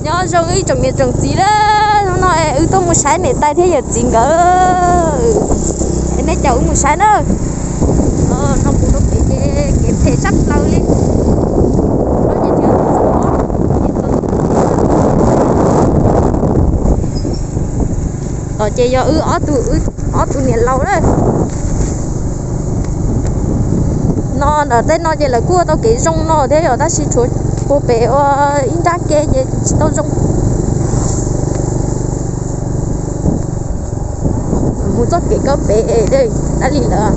Nyob zoo ib tsoom niam tsoom txiv na, hnub no wb tuaj mus saib niam tais thiab yawm txiv nkawd. Es nej caum wb mus saib na. No kuv rau kev ces kev phem sab plaws li. Tom ces yog wb ob tug, ob tug niam laus na. No ntawm tej no ces lawv kuj ua tau kev zoo no thiab yom, tab sis tshuav puag pem ua ib nrab ke ces tsis tau zoo. Mus txoj kev kawg pem, dab li lawm.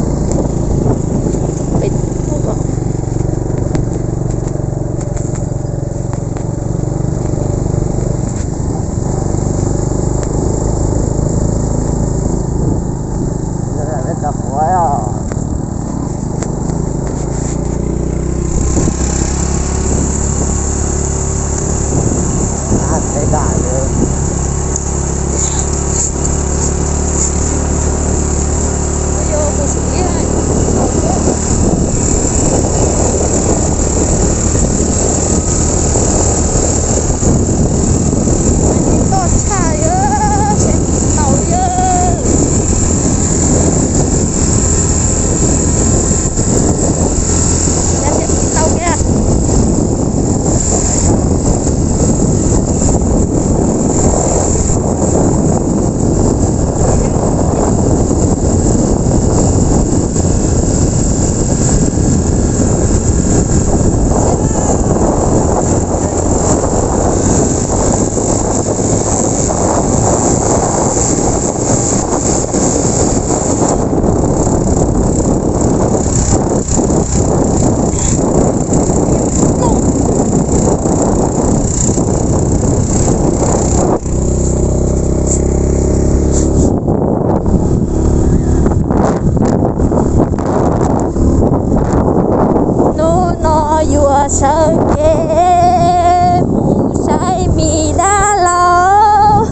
Hnub no yuav sawv kev mus saib me dab laug.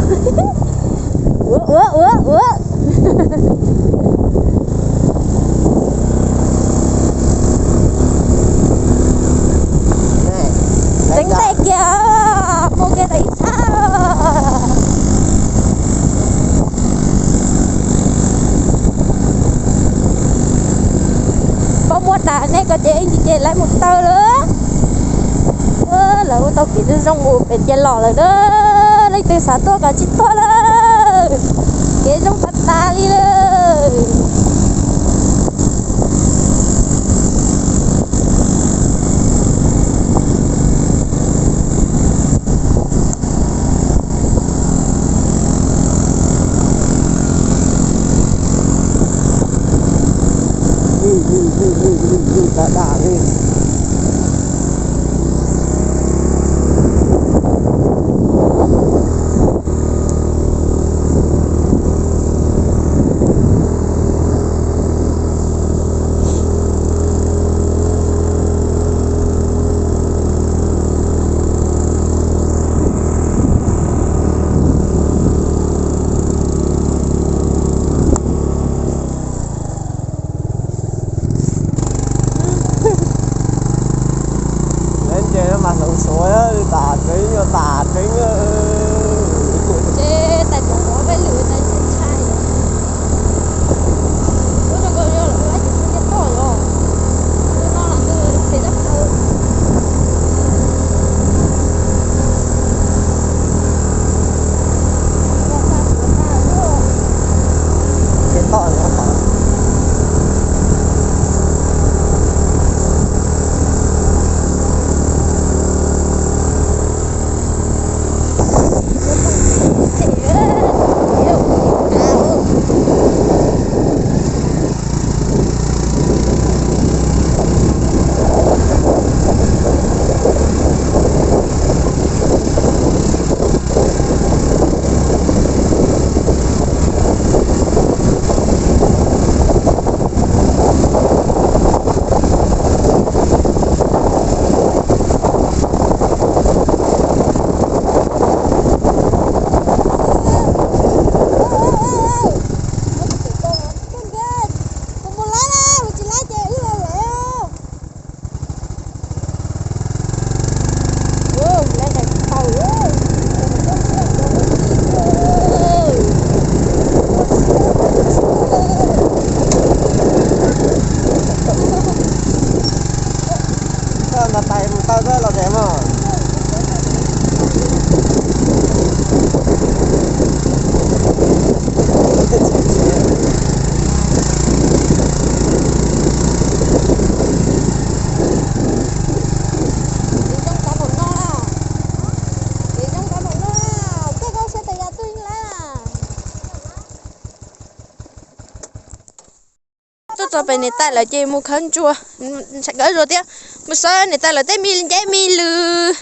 Ua ua ua ua. Teev tes kiag, mus kiag tau ib tshab. Pab muab tas nej ko ces ib ntsis ces lawv mus taw lawm. Lawv ua tau kev zoo zoo mus pem ces los lawm na. Leej twg xav tuaj kom tsis tuaj lawm, kev zoo tas tas li lawm. Pem niam tais lawv ces mus khawb ntsuag, ntshai kawg zos thiab. Mus xawb niam tais lawv tej me nceb me lws.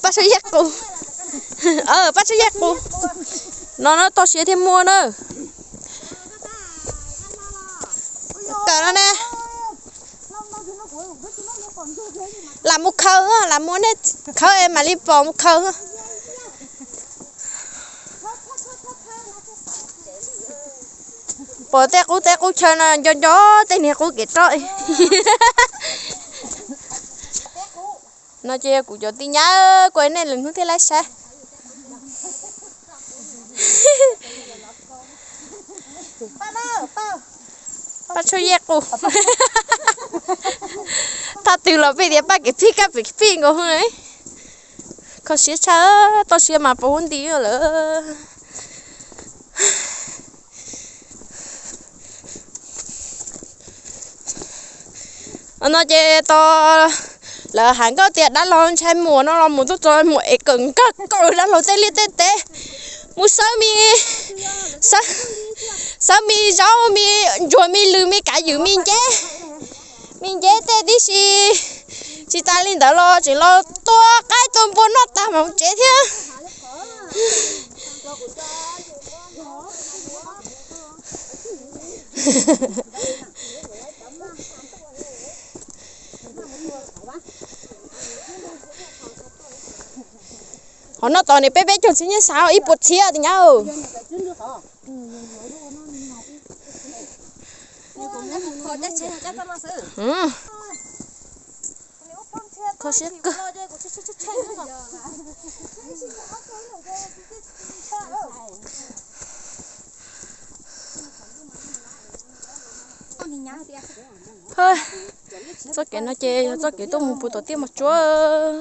Paj Tshuaj Yaj Qus, Paj Tshuaj Yaj Qus. No no toj siab thiab muaj na. Kawm no ne. Lam mus khaws, lam mus nej khawb es mam li pom mus khaws. Pom tej qub tej qub chaw no nco nco tej niag qub kev roj. No ces kuv cov tij nyab kuj nej lwm hnub thiaj laib saib. Paj Tshuaj Yaj Qus. Thaj twg los peb tias Paj Kev Phij, Paj Kev Phij nkaus. Kho siab tshaj, toj siab mas pos huab nti lawm. No ces tau, lawv hais nkauj tias dab laug ntshai muas no los mus tuaj txog muas es kawm nkaj kawm dab laug tej liaj tej teb, mus xawb me, xawb me zaub me ntsuag me lws me kav ywm me nceb, me nceb tej tib si. Tsis tas li ntawd los tseem los tua qaib tua npua noj tag mam mus tsev thiab. Qhov no tod ne peb peb caug txhiab nyiaj xav ib puas txhiab tiag nyab. Kho siab kawg. Txoj kev no ces yog txoj kev tuaj mus puag tom Tiaj Mos Tsuab.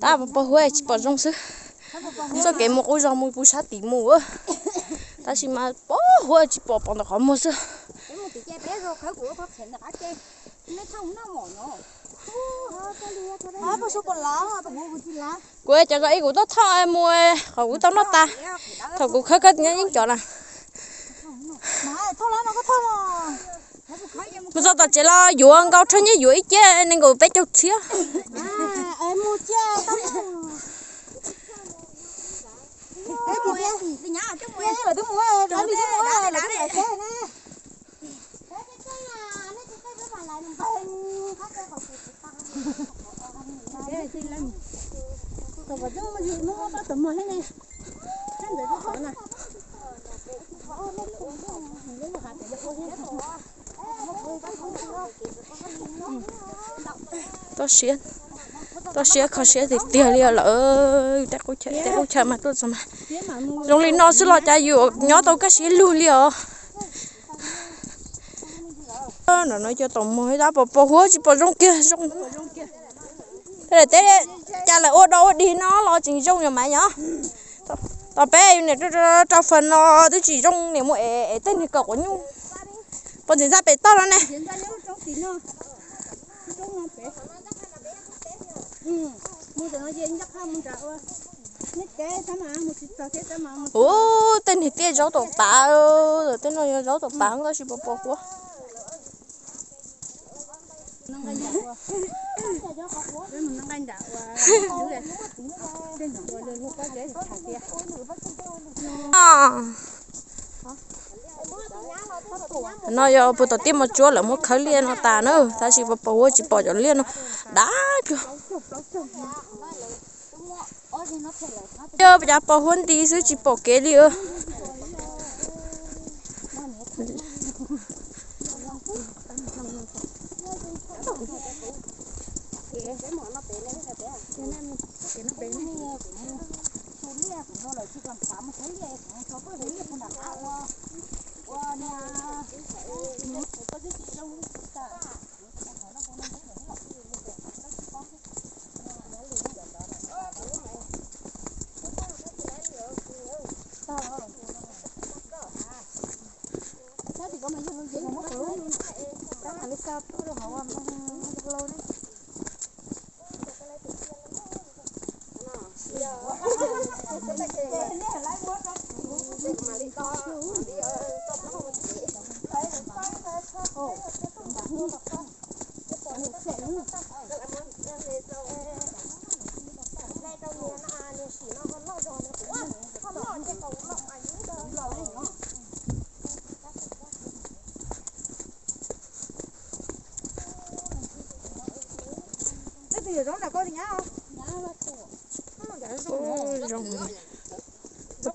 Tab pos huab tsis pom zoo xwb. Txoj kev mus qub zog mus puag sab tim mus, tab sis mas pos huab tsis pom, pom ntawm qhov muag xwb. Kuv cov zos ib kuv tuaj thauj mus qhov kuv tau noj tas, thaum kuv khawb khawb nyob yeeb cov na. Mus txog tom tsev los yuav nkaus rhawv nyiaj yuav ib ciab nees nkaum peb caug txhiab. Toj siab, toj siab kho siab tiag tiag li lawm. Tej qub chaw, tej qub chaw mas tuaj txog mas zoo li no xwb los cas yuav nyob tau kaj siab lug li os. No no cov tom muag tab pos pos huab tsis pom zoo kiag zoo. Tej cas lawv ua dog ua dig no los tseem zoo yom mas yom. Tom peb niam rau fawm no twb tsis zoo niam mus ev tej niag kaum quav nyuj. Pos ntxim ntxaj pem toj no ne. Ub, tej niag tiaj zaub tom pav, tej no yog zaub tom pav nkaj tsis pom pos huab. No yog puag tom Tiaj Mos Tsuab lawv muab khawb liaj no tas na, tab sis pos pos huab tsis pom cov liaj no dab dua. Cov pos huab nti xwb tsis pom kev li.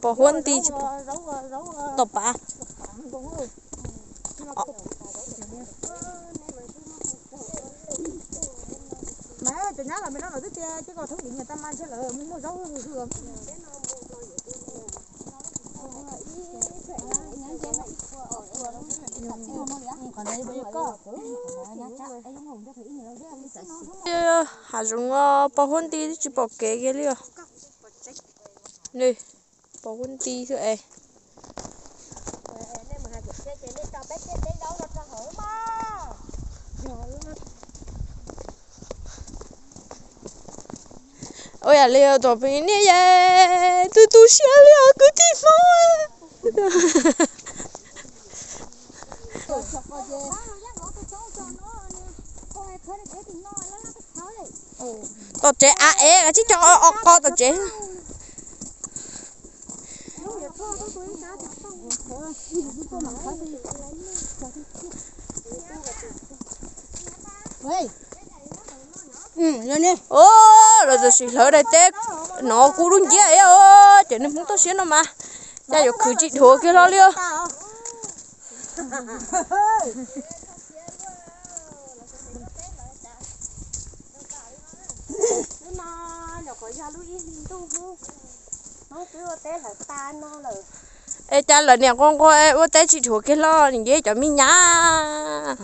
Pos huab nti tsis tau pav. Hav zoov pos huab nti twb tsis pom kev kiag li os. Pos huab nti xwb es. Ua yam li tom pem niaj yas, tu tu siab li os kwv tij Hmoob. Tom tsev av es tsib caug o qo tom tsev. Los tam sim hlawv daim teb no kuj dub nciab, cov neeg Hmoob toj siab no mas, cas yuav khwv tsis dhuav kiag hlo li. Es cas lawv niam nquag nquag ua teb tsis dhuav kiag hlo, nim nce cov me nyab.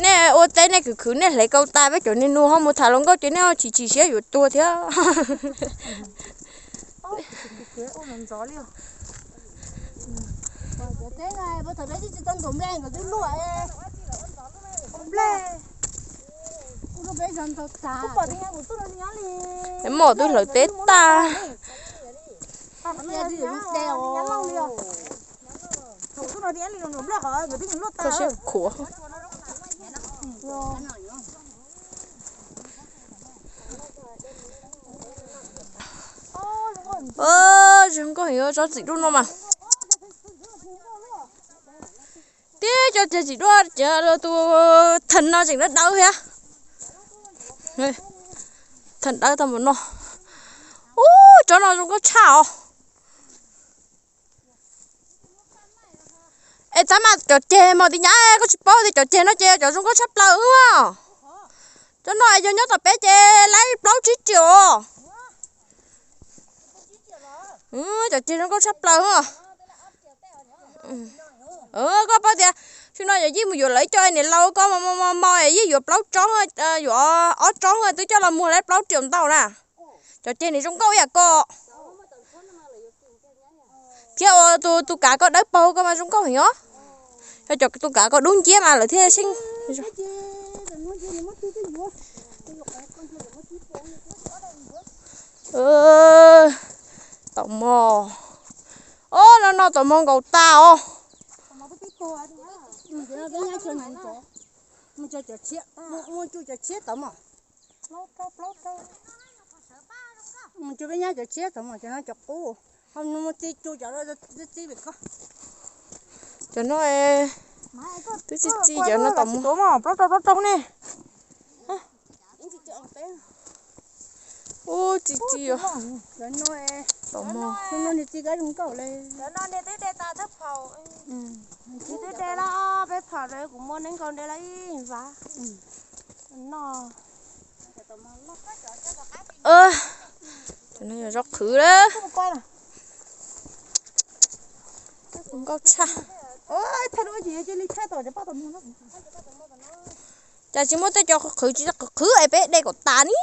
Nej ua teb nej khwv khwv nej hle kau tas, peb cov niag nus ho mus tham hluas nkauj ces nej ho chim chim siab yuav tuag thiab. Mom twb hlawv teb tag. Koj siab khuav. Zoo nkauj heev tsob txiv duaj no mas. Tib co ceg txiv duaj ces tus thaj no tseem dawb dawb thiab. Thaj dawb tau npaum no. Ub, tsob no zoo nkauj tshaj os. Es tab mas cov ceg mos tis nyab, koj tsis paub tias cov ceg no ces cov zoo nkauj tshaj plaws os. Cov no es yog nyob tom peb ces laib plaub tsib triệu os. Cov ceg zoo nkauj tshaj plaws os. Koj paub tias tsis no yog yeej mus yuav lawv ib co niam laus ko mos mos mos es yeej yuav plaub tsob, yuav ob tsob twb coj los muag laib plaub triệu ntau na. Cov ceg ni zoo nkauj ib yam ko. Thiab ua tus kav ko dawb paug ko mas zoo nkauj heev os. Yog cov tus kav ko dub nciab mas lawv thiaj seej. Tom mos. Ob, no no tom mos nkaus tas os. Mus tsuj peb nyab cov tshiab tod mas cov no cov qub, ho mus txi tsuj cov txi txi pem ko. Cov no twb txi txi cov no tom mos. Plaub rau plaub rau ne. Ub, txi txi os. Cov no tom mos. Cov no nws txi kab zoo nkauj li. Cov no nws twb de tas thawj phaum. Nws twb de lawm, peb phaum lawm kuv muab neb nkaus de lawm ib vas. Cov no yog zaub qhwv lawm. Nkauj tshaj. Cas tsis muaj tej cov qhwv tsis qhwv es peb de kom tas ni.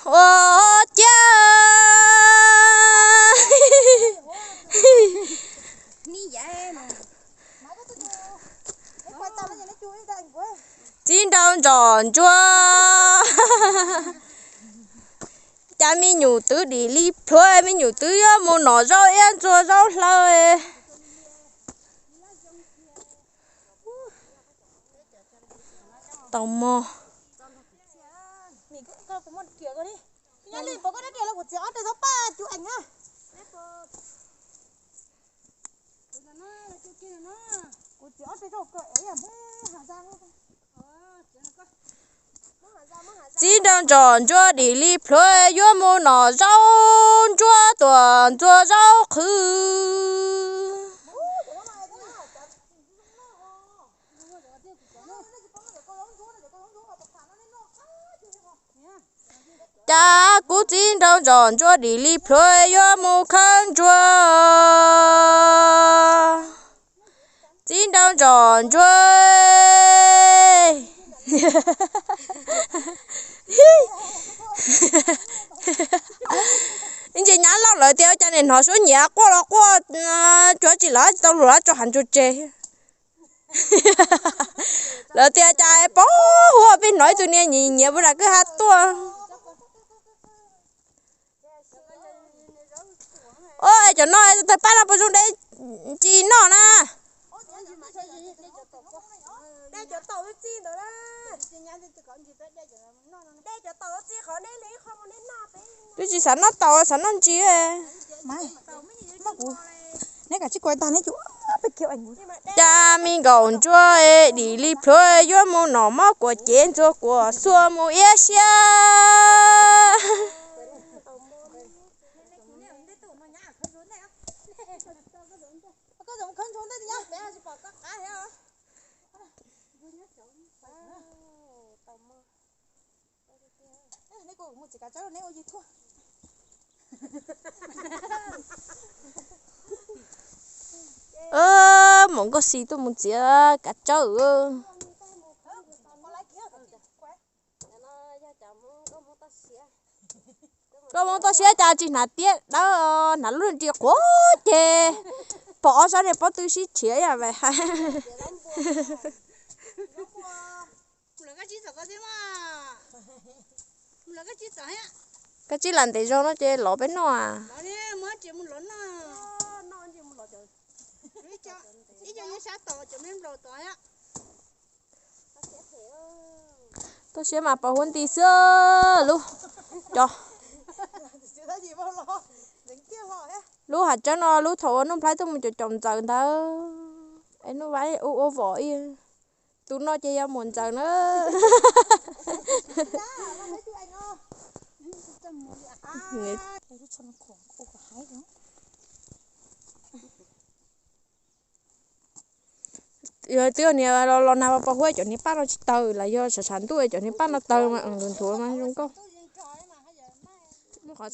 Ua ciav. Ntsuag, cas me nyuam twb dim li plhuav, me nyuam twb yuav mus nom zaub iab ntxuag zaub hlaw. Tau mog. Txiv nraug ntsom ntsuag dim li plhuav, yuav mus nom zaub ntsuag tuam ntxuag zaub qhwv. Cas kuv txiv nraug ntsom ntsuag dim li plhuav, yuav mus khawb ntsuag. Txiv nraug ntsom ntsuag, ib ntsis nyab loj lawv tias cas nim hnov suab nyiav quaj los quaj, cuav tsis lawv tsis tau lus lawv tso hav ntsuag tseg. Lawv tias cas pab huaj peb hnov ib tug niag nyiav nyiav puag nram kwj ha tuaj. Cov no tawg paj no puas zoo de tsis noj na? Twb tsis xav noj taus, xav noj ntsis. Neb kav tsij kuv tag neb Cas me nkaum ntsuag dim li plhuav, yuav mus nom mob kuam cev ntxuag kuam xuas mus iab siab. Maum Nkauj Xis tuaj mus txiav kav tsawb. Koj mus toj siab cas tsis hnav tiab dawb, hnav lub ris quav ces pom ob sab niag pob tw sib tshiav ib yam hais. Koj tsib lam ntev zog no ces lov peb noj. Toj siab mas pos huab nti xwb lub, cov, lub hav tsawb no lub thaum ua Nuj Nplhaib tuaj mus caum caum ntxawm ntawd, es Nuj Nplhaib ua ua vom ib, tus no ces yog muam ntxawm na. Yog twb yog niag los nag pos huab cov niag paj no tsis tawg, los yog tshav tshav ntuj cov niag paj no tawg mas nthuav nthuav mas zoo nkauj. Qhov